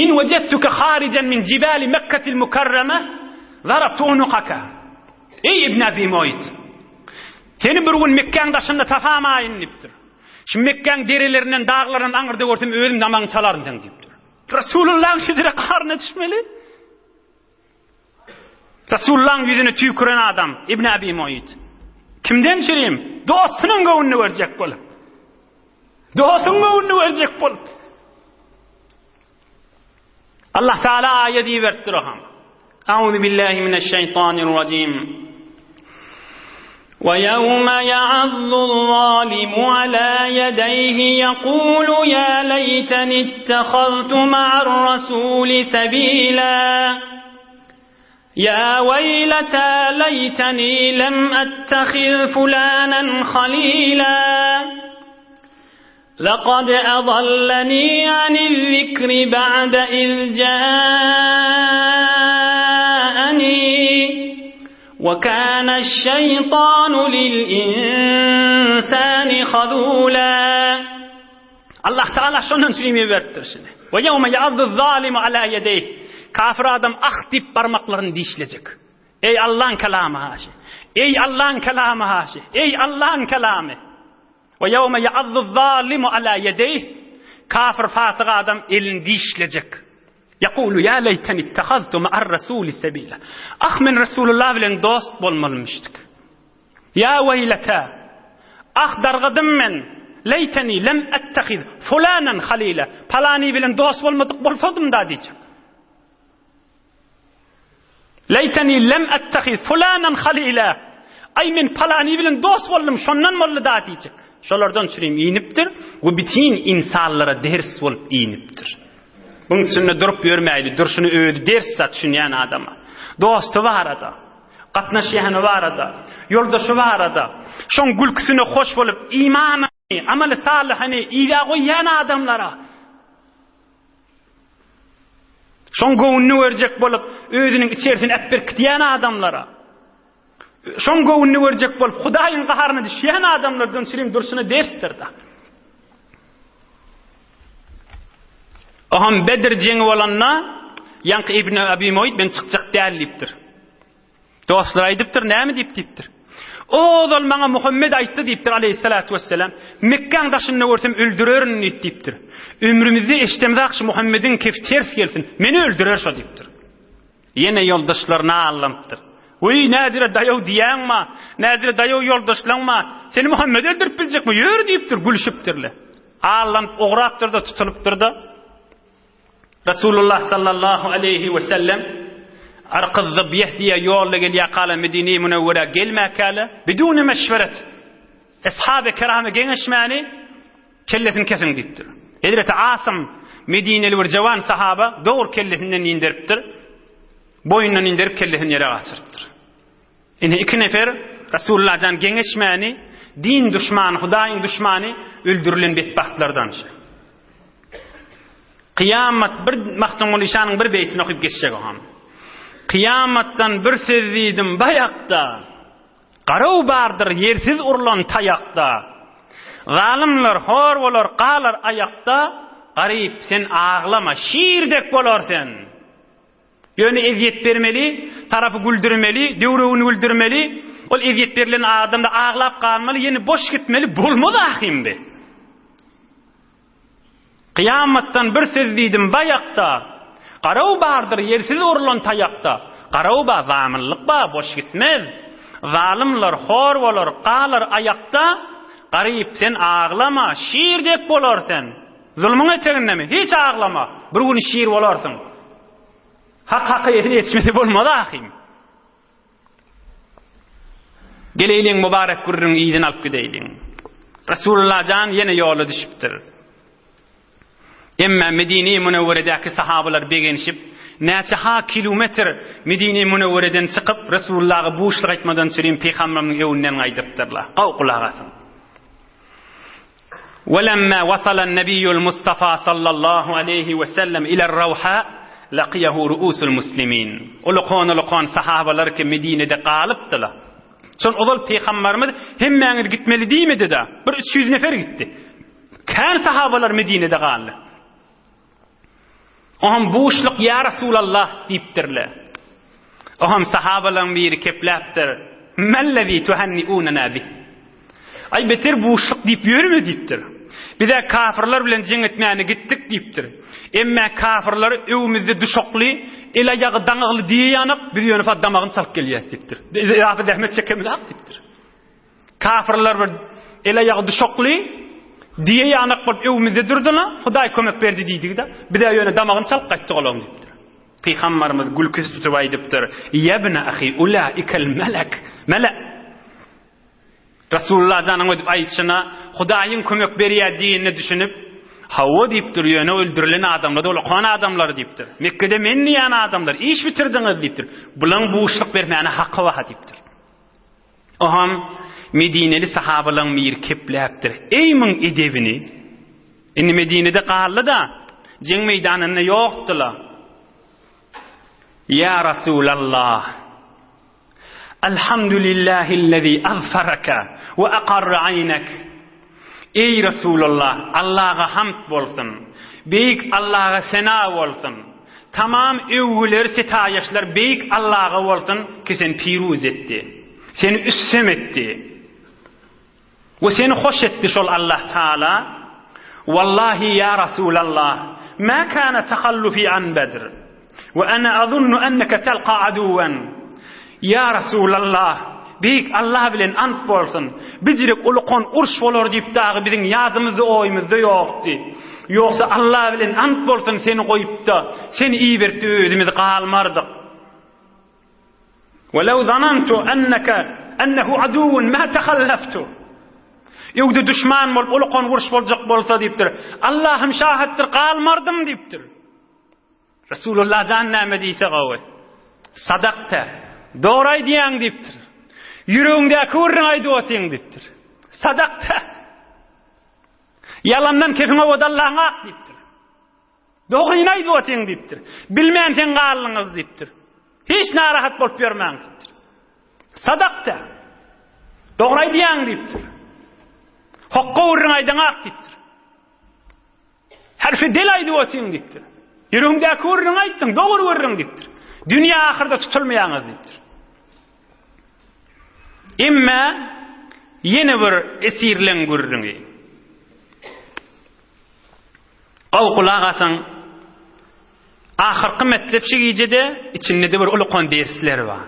In wejettuke harijan min jibali Mekketil mukarrama zarabtu unukaka. Eý Ibn Abi Mu'yt. Seni bir gün Mekgäň daşynda tapamaýyn diýipdir. Şu Mekgäň derelerinden, daglaryndan aňyrda görsem özüm damagyňy çalaryn seň diýipdir. Resulullahyň şejere gaharyna düşmeli. Resulullahyň ýüzüne tüýküren adam Ibn Abi Mu'yt. Kimden çirim? Dostunyň göwnüni görjek bolup. Dostuň göwnüni görjek bolup. Allah Teala aýat iberipdir oňa. Auzu billahi mineşşeýtanirrajim. Ve yevme ya'azzu zalimu ala yedeyhi yekulu ya leyteni ittehaztu ma'ar rasuli sebila. Ya veyleta leyteni lem ettehiz fulanen halila. Lekad edalleni aniz-zikri ba'de iz ja'ani ve kâne'ş-şeytanu lil-insani hazûlâ. Allah Teala şondan üçin beripdir şuny. Ve ýewme ýa'addu-zalimu ala ýedeyh. Kafir adam ah diýip barmaklaryny dişlejek. Eý Allaň kelamy haşy. Eý Allaň kelamy haşy. Eý Allaň kelamy. We ýewme ýa'addu-zalimu ala ýedeýh, kafir fasyk adam elini dişlejek. Ýekulu ýa leýteni ittehaztu ma'ar-rasuli sebila. Ah men Resulullah bilen dost bolmalymyşdyk. Ýa weýlete! Ah dargadym men! Leýteni lem ettehiz fulanan halila. Palany bilen dost bolmadyk bolsadym-da diýjek. Leýteni lem ettehiz fulanan halila. Aý men palany bilen dost boldum, şondan boldy-da diýjek. Şolardan çürim inipdir we bütin ynsanlara ders bolup inipdir. Buň üstünde durup ýörmäýli, durşuny özi ders zat düşünýän adama. Dosty barada, gatnaşýany barada, ýoldaşy barada, şoň gülküsine hoş bolup imanyny, amaly salyhyny yza goýýan adamlara Şoň göwnüni görjek bolup, özüniň içerisini äpberkidýän adamlara, şoň göwnüni görjek bolup, Hudaýyň gaharyna düşýän adamlardan çürim durşuna dersdir-da. Oham Bedr jeňi bolanda, ýaňky Ibn Abi Mu'yt men çykjak däl diýipdir. Dostlary aýdypdyr, näme diýip diýipdir. Ozal maňa Muhammet aýtdy diýipdir aleýhissalatu wesselam. Mekgäň daşynda görsem öldürerin diýip diýipdir. Ömrümizde eşdemzak şu Muhammediň kefi ters gelsin, meni öldürer şo diýipdir. Ýene ýoldaşlaryna allanypdyr. Weý, näjire daýaw diýäňma, näjire daýaw ýoldaşlaňma, seni Muhammet öldürip biljekmi, ýör diýipdir, gülşüpdirler. Allanyp ugrapdyr-da, tutulypdyr-da. Resulullah sallallahu aleýhi we sellem Arkyz Zybyýeh diýe ýolda gelýärkäle Medine-i Münewwerä gelmäkäle biduni meşweret Eshab-y Kirama geňeşmäni kellesini kesiň diýipdir. Hezreti Asym Medineli bir jawan sahaba dogry kellesinden inderipdir. Boýundan inderip kellesini ýere gaçyrypdyr. Ine iki nefer Resulullah jan geňeşmäni din duşmany, Hudaýyň duşmany öldürilen betbagtlardan. Kyýamat bir Magtymguly şanyň bir beýtini okyp geçjek ogam. Kyýamatdan bir söz diýdim baýakda. Garaw bardyr ýersiz urlan taýakda. Zalymlar hor bolar galar aýakda, Garyp sen aglama şir dek bolar sen. Ýöne ezýet bermeli, tarapy güldürmeli, döwregini güldürmeli, ol ezýet berlen adam-da aglap galmaly, ýene boş gitmeli, bolmaz ahym bi. Kyýamatdan bir söz diýdim baýakda, Garaw bardyr ýersiz urlan taýakda, Garaw ba, zamynlyk ba, boş gitmez. Zalymlar hor bolar, galar aýakda, Garyp, sen aglama, şir dek bolar sen. Zulmuň etegindemi? Hiç aglama, bir gün şir bolarsyň. Hak haka ýetmese bolmaz ahym. Geleýliň mübarek gürrüň yzyny alyp gideýliň. Resulullah jan ýene ýola düşüpdir. Emma Medine-i Münewweredäki sahabalar begenişip, näçe ha kilometr Medine-i Münewwereden çykyp, Resulullaha buşluk aýtmadan çürim pygamberimiziň öwünden gaýdypdyrlar. Gowy gulak asyň. Welemma wasalan nebiýul Mustafa sallallahu aleýhi we sellem iler Rawha laqiýahu ruusul muslimin. Ulukan-ulukan sahabalar ki Medinede galypdylar. Şol ozal pygambarymyz hemmäňiz gitmeli diýmedi-de, bir 300 nefer gitdi. Kän sahabalar Medinede galdy. Oňam buşluk ýa Resulallah diýipdirler. Oňam sahabalaryň biri kepläpdir. Mellezi tuhanniunana bih. Aý beter buşluk diýip ýörme diýipdir. Biz-ä kafirler bilen jeň etmäne gitdik diýipdir. Emmä kafirler öwümizde duşakly, el-aýagy daňygly diýýänak, biz ýöne fa damagyny çalyp gelýäs diýipdir. Biz yzafy zähmet çekemizak diýipdir. Kafirler bir el-aýagy duşakly, diýe ýanak bolup öwümizde durdylar, Hudaý kömek berdi diýdigi-de, biz-ä ýöne damagyny çalyp gaýtdyk olaryň diýipdir. Pygambarymyz gülküsi tutup aýdypdyr, Ýebne ahi ulaikel melek, mele. Resulullah janyň ödüp aýdyşyna Hudaýyň kömek berýär diýenine düşünip, Hawa diýipdir, ýöne öldürilen adamlar-da ulakan adamlar diýipdir. Mekgede men diýen adamlar, iş bitirdiňiz diýipdir. Bulaň buşluk bermäne haky bar diýipdir. Oham Medineli sahabalaň biri kepläpdir. Eý muň edebini! Indi Medinede galdy-da, jeň meýdanynda ýokdy-la. Ýa Rasulallah! Alhamdulillahillezî azfaraka we akarra aýnek. Eý Resulallah, Allaha hamd bolsun! Beýik Allaha sena bolsun! Tamam öwgüler, sitaýyşlar beýik Allaha bolsun ki seni piruz etdi. Seni üstem etdi. We seni hoş etdi şol Allah Taala. Wallahi ýa Rasulallah, ma kana tahallufi an Bedr. We ana azunnu enneke telqa aduwen. Ýa Rasulallah, beýik Allah bilen ant bolsun, bijirek ulukan urş bolar diýip dagy biziň ýadymyzda oýumyzda ýokdy. Ýogsa Allah bilen ant bolsun seni goýupda, seni iberipdi özümiz galmardyk. We lew zanantu enneke ennehu aduwwun ma tehalleftu. Öwde duşman bolup ulukan urş boljak bolsa diýipdir. Allahym şahytdyr galmardym diýipdir. Resulullah jan näme diýse gowy. Sadakta. Dogry aýdýaň diýipdir. Ýüregiňdäki gürrüňi aýdyp otyň diýipdir. Sadakta. Ýalandan kefiň owadanlaň ak diýipdir. Dogryny aýdyp otyň diýipdir. Bilmän sen galdyňyz diýipdir. Hiç narahat bolup ýörmäň diýipdir. Sadakta. Dogry aýdýaň diýipdir. Hokga gürrüň aýdaň ak diýipdir. Herfi del aýdyp otyň diýipdir. Ýüregiňdäki gürrüňi aýtdyň, dogry gürrüň diýipdir. Dünýä ahyrda tutulmaýaňyz diýipdir. Emma ýene bir esirleň gürrüňi. Gowy gulak asyň. Ahyrky metlep şu gijede içinde-de bir ulukan dersler bar.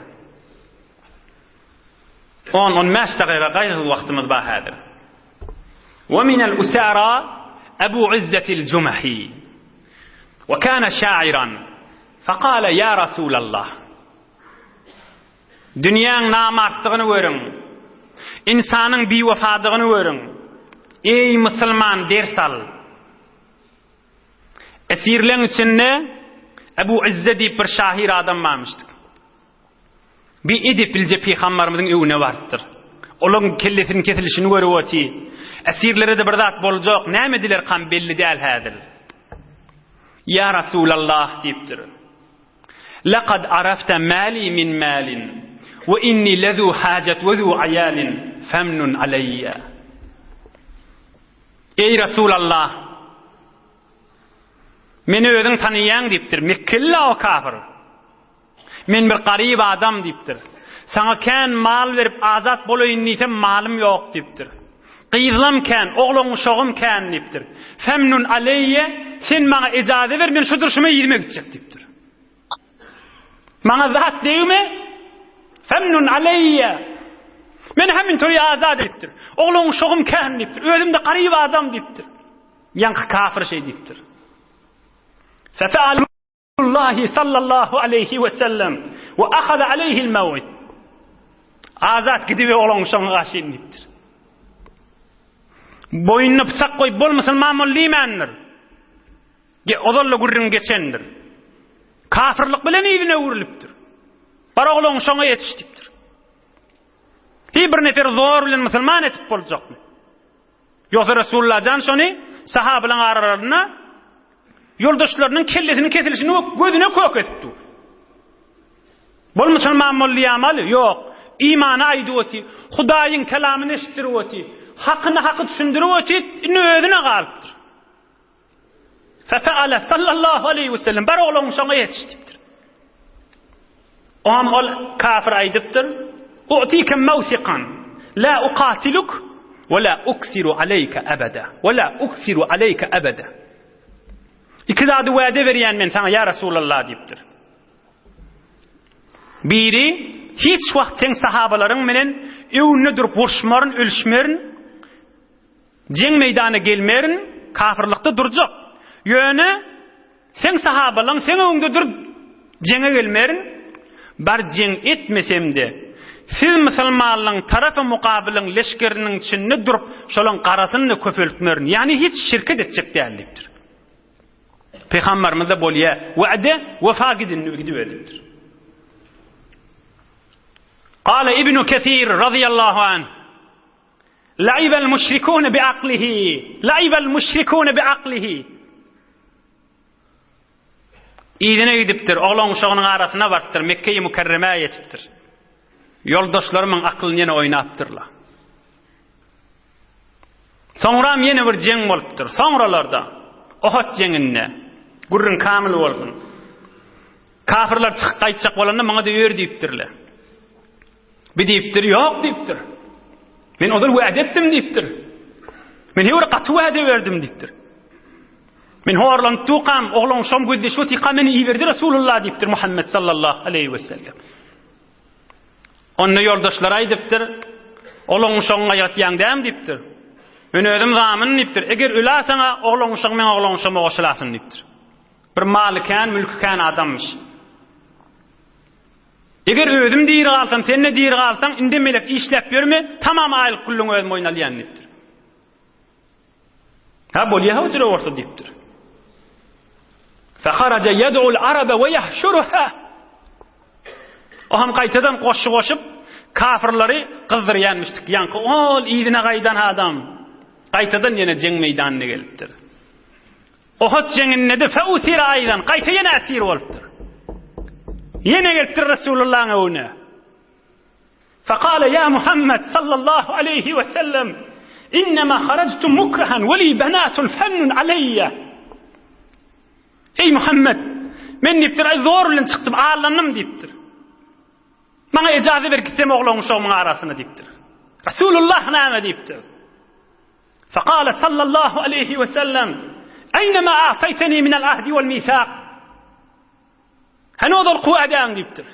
On, on bäş dagyga gaýgyz wagtymyz bar häzir. Ve minel usara Ebu Izzetil Jumahi. Ve kana şairan. Fekale ya Rasulallah. Dünýäň namartdygyny görüň. Ynsanyň biwefadygyny görüň. Eý musulman ders al. Esirleň içinde Ebu Izze diýip bir şahyr adam barmyşdyk. Bir edeplije pygambarymyzyň öwüne barypdyr. Olaň kellesiniň kesilişini görüp oty. Esirlere-de bir zat boljak, näme edilerkam belli däl häzir. Ýa Rasulallah diýipdir. Lekad arafte mali min malin we inni lezu hajat we zu aýalin femnun aleýýe. Eý Resulallah! Meni özüň tanaýaň diýipdir. Mekgeli o kafir. Men bir garyp adam diýipdir. Saňa kän mal berip azat bolaýyn diýsem malym ýok diýipdir. Gyzlam kän, oglan-uşagym kän diýipdir. Femnun aleýýe, sen maňa ejaze ber, men şu durşuma yzyma gitjek diýipdir. Maňa zat degme, femnun aleýýe. Meni hemin toýa azat diýipdir. Oglan-uşagym kän diýipdir. Özüm-de garyp adam diýipdir. Ýaňky kafir şeý diýipdir. Fefealu Rasulullahi sallallahu aleýhi we sellem we ahaza aleýhil mew'id. Azat gidibe olaň şoňa garşy diýipdir. Boýnuna pyçak goýup bol musulman bol diýmändir. Ge ozal-da gürrüň geçendir. Kafirlik bilen yzyna öwrülipdir. Bar oglan şoňa ýetiş diýipdir. Hi bir nefer zor bilen musulman etip boljakmy? Ýogsa Resulullah jan şony sahabalaryň aralarynda ýoldaşlarynyň kellesiniň kesilişini gözüne kök edip dur. Bol musulman bol diýýämaly? Ýok. Imany aýdyp oty, Hudaýyň kelamyny eşitdirip oty, hakyny haky düşündirip oty, indi özüne galypdyr. Fefeale sallallahu aleýhi we sellem bar oglan şoňa ýetiş diýipdir. Oňam ol kafir aýdypdyr, U'tike mawsikan la uqatiluk we la uksiru aleyke ebeda. We la uksiru aleyke ebeda. Iki zady wada berýän men saňa ýa Resulallah diýipdir. Biri hiç wagt seň sahabalaryň bilen öwünde durup uruşmaryn, ölüşmerin. Jeň meýdana gelmerin, kafyrlykda durjak. Ýöne seň sahabalaň seň öňüňde durup jeňe gelmerin. Bar jeň etmesem-de, siz musulmanlaň tarapy mukabylyň leşgeriniň içinde durup, şolaň garasyny-da köpeltmerin. Ýagny hiç şirket etjek däl diýipdir. Pygamberimiz-de bolýa, wa'de wefa gidin gidiber diýipdir. Gala Ibnu Kesir razyýallahu anh. La'ibel müşrikune bi aklihi. La'ibel müşrikune bi aklihi. Yzyna gidipdir, oglan uşagynyň arasyna barypdyr, Mekge-i Mükerremä ýetipdir. Ýoldaşlarymyň aklyny ýene oýnapdyrlar. Soňram ýene bir jeň bolupdyr. Soňralarda Ohot jeňinde gürrüň kamil bolsun. Kafirler çykyp gaýtjak bolanda muňa-da ýör diýipdirler. Bi diýipdir, ýok diýipdir. Men ozal wada etdim diýipdir. Men hewre gaty wada berdim diýipdir. Men horlanyp dukam, oglan şom gözleşip otyka meni iberdi Resulullah diýipdir Muhammed sallallahu aleyhi ve sellem. Onda ýoldaşlar aýdypdyr, Oglan uşagyňa ýatýaň dämi diýipdir. Men özüm zamyn diýipdir. Eger öläseň-ä oglan uşagyň meň oglan uşagyma goşulasyn diýipdir. Bir maly kän, mülki kän adammyş. Eger özüm diri galsam, sen-de diri galsaň, indem melek işläp ýörme, tamam aýlyk gullugyňy özüm boýun alýan diýipdir. Ha bolýa hojra bolsa diýipdir. Faharaja yad'ul araba we yahshuruha. O hem gaýtadan goşgy goşup, kafirleri gyzdyrýanmyşdyk. Ýaňky ol yzyna gaýdan adam gaýtadan ýene jeň meýdanyna gelipdir. Ohut jeňinde-de feusira aýdan, gaýta ýene esir bolupdyr. Ýene gelipdir Resulullahyň öwüne. Fekale ýa Muhammed sallallahu aleýhi we sellem, innema harajtu mukrahan we li benatun fennun aleýýe. Eý Muhammed, men diýipdir, aý zor bilen çykdym, allandym diýipdir. Maňa ejaza ber gitsem oglan uşagymyň arasyna diýipdir. Resulullah näme diýipdir? Fekale sallallahu aleyhi ve sellem Eyne ma a'tayteni minel ahdi vel misak Hany ozalky wädäň diýipdir.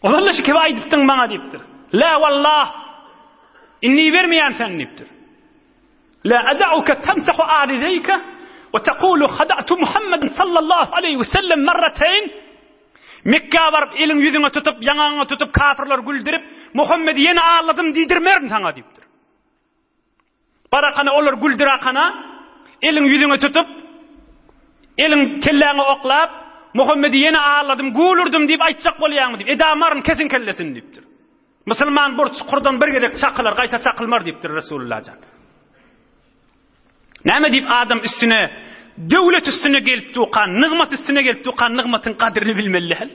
Ozal-da şu kibi aýdypdyň maňa diýipdir. La wallah indi ibermeýän sen diýipdir. La ada'uka tamsahu arizeyka we taqulu hada'tu Muhammeden sallallahu aleyhi ve sellem marratayn Mekgä baryp eliň ýüzüňe tutup, ýaňagyňa tutup kafirleri güldürip, Muhammedi ýene alladym diýdirmerin saňa diýipdir. Barakana olar güldürakana eliň ýüzüňe tutup, eliň kelläňe oklap, Muhammedi ýene aldadym, gülürdüm diýip aýtjak bolýaňmy diýip, edamaryn kesiň kellesini diýipdir. Musulman bir çukurdan bir gezek çakylar, gaýta çakylmar diýipdir Resulullah jan. Näme diýip adam üstüne, döwlet üstüne gelip dukan, nygmat üstüne gelip dukan nygmatyň gadryny bilmeli däl.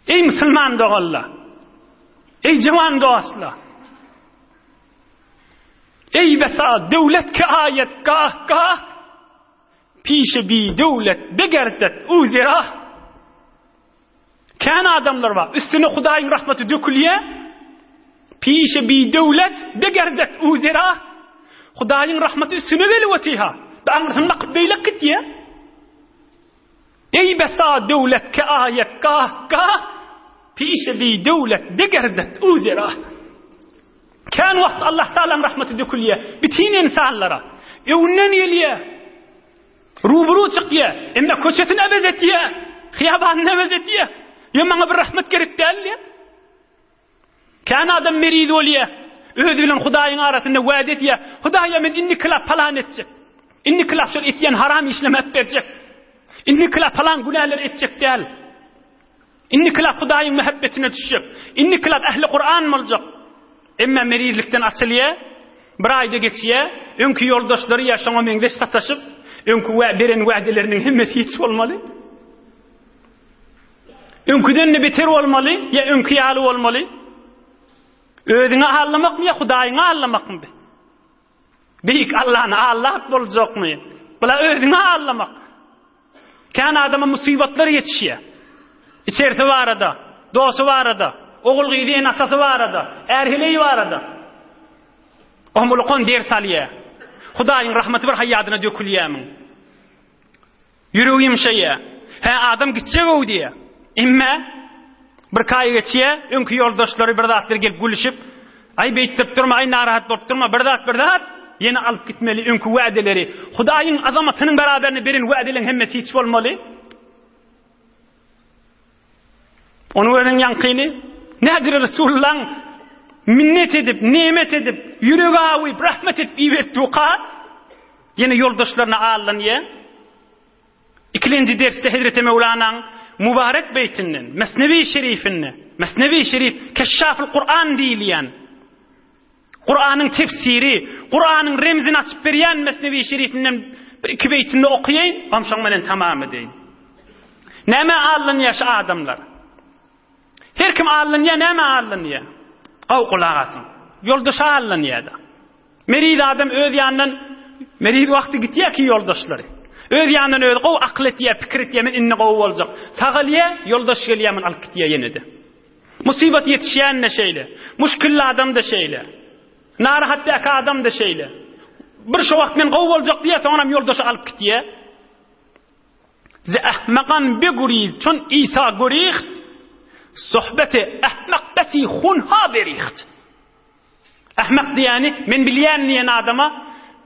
Eý musulman doganlar! Eý jawan dostlar! Eý besa döwlet ki aýat gah gah pişe bi döwlet begerdet u zira Kän adamlar bar, üstüne Hudaýyň rahmaty dökülýär. Pişe bi döwlet begerdet u zira Hudaýyň rahmaty üstüne gelip otyha. Aňrysyny bakyp beýlek gitýär. Eý besa döwlet ke aýat gah gah pişe bi döwlet begerdet u zera. Kän wagt Allah Taalaň rahmaty dökülýär bitin ynsanlara. Öwünden gelýär. Rubru çykýar. Emma köçesini äwez etýär. Hyýabanyny äwez etýär. Ýa maňa bir rahmat gerek däl diýär. Kän adam meriz bolýar. Özi bilen Hudaýyň arasynda wada edýär. Hudaýa men indikilap palan etjek. Indikilap şol etýän haram işlerimi äp berjek. Indikilap palan günäleri etjek däl. Indikilap Hudaýyň mähebbetine düşjek. Indikilap ähli Kuran boljak. Emma merizlikden açylýar. Bir aýda geçýär. Öňki ýoldaşlary ýa şoňa meňzeş sataşyp, öňki beren wadaleriniň hemmesi hiç bolmaly. Öňküden-de beter bolmaly ýa öňki ýaly bolmaly? Özüňi allamakmy ýa Hudaýyňy allamakmy? Beýik Allany allap boljakmy? Bula özüňi allamak. Kän adama musybatlar ýetişýär. Içerisi barada, dosty barada, ogul-gyzy, ene-atasy barada, är-heleý barada. Omulukan ders alýar. Hudaýyň rahmaty bir haýadyna dökülýärmiň? Ýüregi ýumşaýar. Hä, adam gitjeg-ow diýýär. Emme, birki aý geçýär, öňki ýoldaşlary bir zatlar gelip gülüşip, Aý, beýtdirip durma, aý, narahat bolup durma, bir zat, bir zat, ýene alyp gitmeli öňki wädeleri. Hudaýyň azamatynyň beraberinde beren wädeleň hemmesi hiç bolmaly. Ony gören ýaňkyny, Näjire Resulullaň minnet edip, nemet edip, ýüregi awyp, rahmet edip ibertdi-ka? Ýene ýoldaşlaryna allanýar. Ikilenji dersde Hezreti Möwlanaň mübarek beýtinden, Mesnewi şerifinde, Mesnewi şerif Keşşaful Kuran diýilýän, Kuranyň tefsiri, Kuranyň remzini açyp berýän Mesnewi şerifinden bir iki beýtini okaýaýyn, onsoň menen tamam edeýin. Nämä allanýar şu adamlar? Her kim allanýar, nämä allanýar? Gowy gulak asyň. Ýoldaşa allanýar-da. Meriz adam öz ýanyndan meriz wagty gitýär ki ýoldaşlary. Öz ýanyndan özi gowy akyl etýär, pikir etýär, men indi gowy boljak. Sagalýar, ýoldaş gelýär, muny alyp gitýär ýene-de. Musybat ýetişýän-de şeýle. Muşkilli adam-da şeýle. Narahatdäki adam-da şeýle. Bir şo wagt men gowy boljak diýýär, soňram ýoldaşy alyp gitýär. Ze ahmakan beguriz çun Isa guriht, sohbeti ahmak besi hunha beriht. Ahmak diýýäni, men bilýän diýen adama,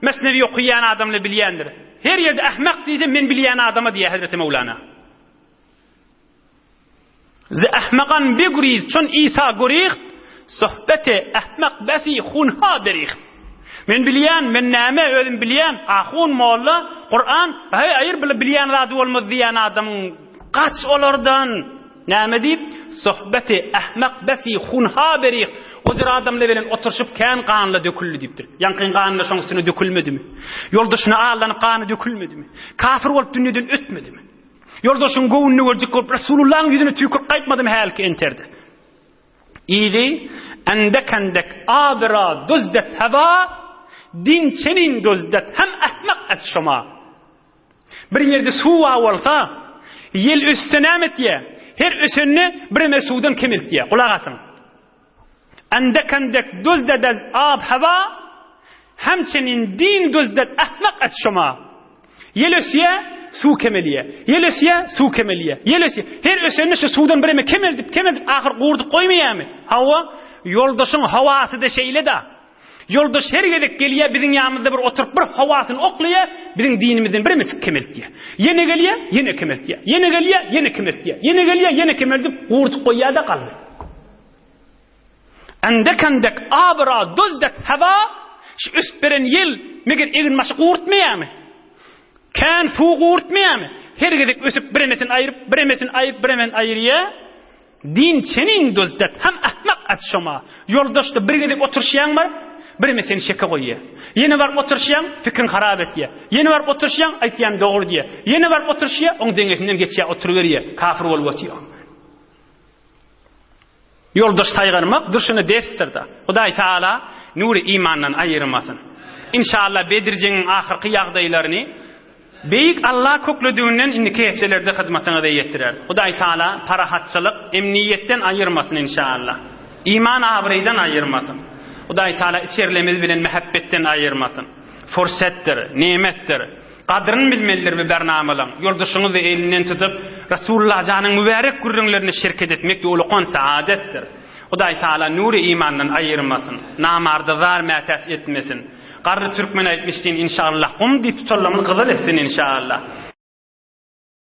Mesnewi okaýan adamla bilýändir. Her ýerde ahmak diýse, men bilýän adama diýýär Hezreti Mewlana. Ze ahmakan beguriz çun Isa guriht, sohbeti ahmak besi hunha beriht. Men bilýän, men näme, özüm bilýän, ahun, molla, Kuran, heý, aýyr, bile bilýän zady bolmaz diýýän adamyň gaç olardan. Näme diýip, Sohbeti ahmak besi hunha berih, o jür adamlar bilen oturyşyp kän ganla döküldi diýipdir. Ýaňkyň gany-da şoň üstüne dökülmedimi? Ýoldaşyna aldanyp gany dökülmedimi? Kafir bolup dünýeden ötmedimi? Ýoldaşyň göwnüni görjek bolup Resulullahyň ýüzüne tüýkürip gaýtmadymy hälki enterde? Yzy, Endek-endek abira duzdet heba, din çenin duzdet hem ahmak ez şoma. Bir ýerde suw bar bolsa, ýel össe näme etýär? Her ösende bireme suwdan kemeltýär. Gulak asyň. Endek-endek duzded ez ab hawa, Hemçenin din duzded ahmak ez şoma. Ýel ösýär, suw kemelýär. Ýel ösýär, suw kemelýär. Ýel ösýär. Her ösende şu suwdan bireme kemeldip, kemeldip ahyr gurdup goýmaýarmy? Hawa, ýoldaşyň howasy-da şeýle-da. Ýoldaş her gezek gelýär, biziň ýanymyzda bir oturyp bir howasyny oklaýar, biziň dinimizden biremejik kemeltýär. Ýene gelýär, ýene kemeltýär. Ýene gelýär, ýene kemeltýär. Ýene gelýär, ýene kemeldip gurdup goýýar-da galdy. Endek-endek abra duzdek hawa, şu ösüp beren ýel meger eginbaşy gurtmaýarmy? Kän suw gurtmaýarmy? Her gezek ösüp biremesini aýryp, biremesini aýryp, biremesini aýyrýar. Din çenin duzdet hem ahmak az şoma. Ýoldaşda bir gezek oturyşýaň baryp, bireme seni şeke goýýar. Ýene baryp oturyşýaň, pikriň harap etýär. Ýene baryp oturyşýaň, aýtýan dogry diýýär. Ýene baryp oturyşýar, oň deňesinden geçýär, oturyberýär, kafir bolup otyr. Ýoldaş saýgarmak durşuna dersdir-da. Hudaý Taala nury imandan aýyrmasyn. Inşallah Bedir jeňiň ahyrky ýagdaýlaryny Beýik Alla köklediginden indiki hepdelerde hyzmatyňyza ýetirer. Hudaý Taala parahatçylyk, emniýetden aýyrmasyn inşallah. Iman abraýdan aýyrmasyn. Hudaý Taala içerilerimiz bilen mähebbetden aýyrmasyn. Fursatdyr, nemetdir. Gadryny bilmelidir bu bernamalaň. Ýoldaşyňyzy elinden tutup, Rasulullah janyň mübärek gürrüňlerine şirket etmek-de ulukan saadetdir. Hudaý Taala nury imandan aýyrmasyn. Namarda zar mätäç etmesin. Garry türkmen aýtmyş diýin inşallah gum diýip tutanlarymyz gyzyl etsin inşallah.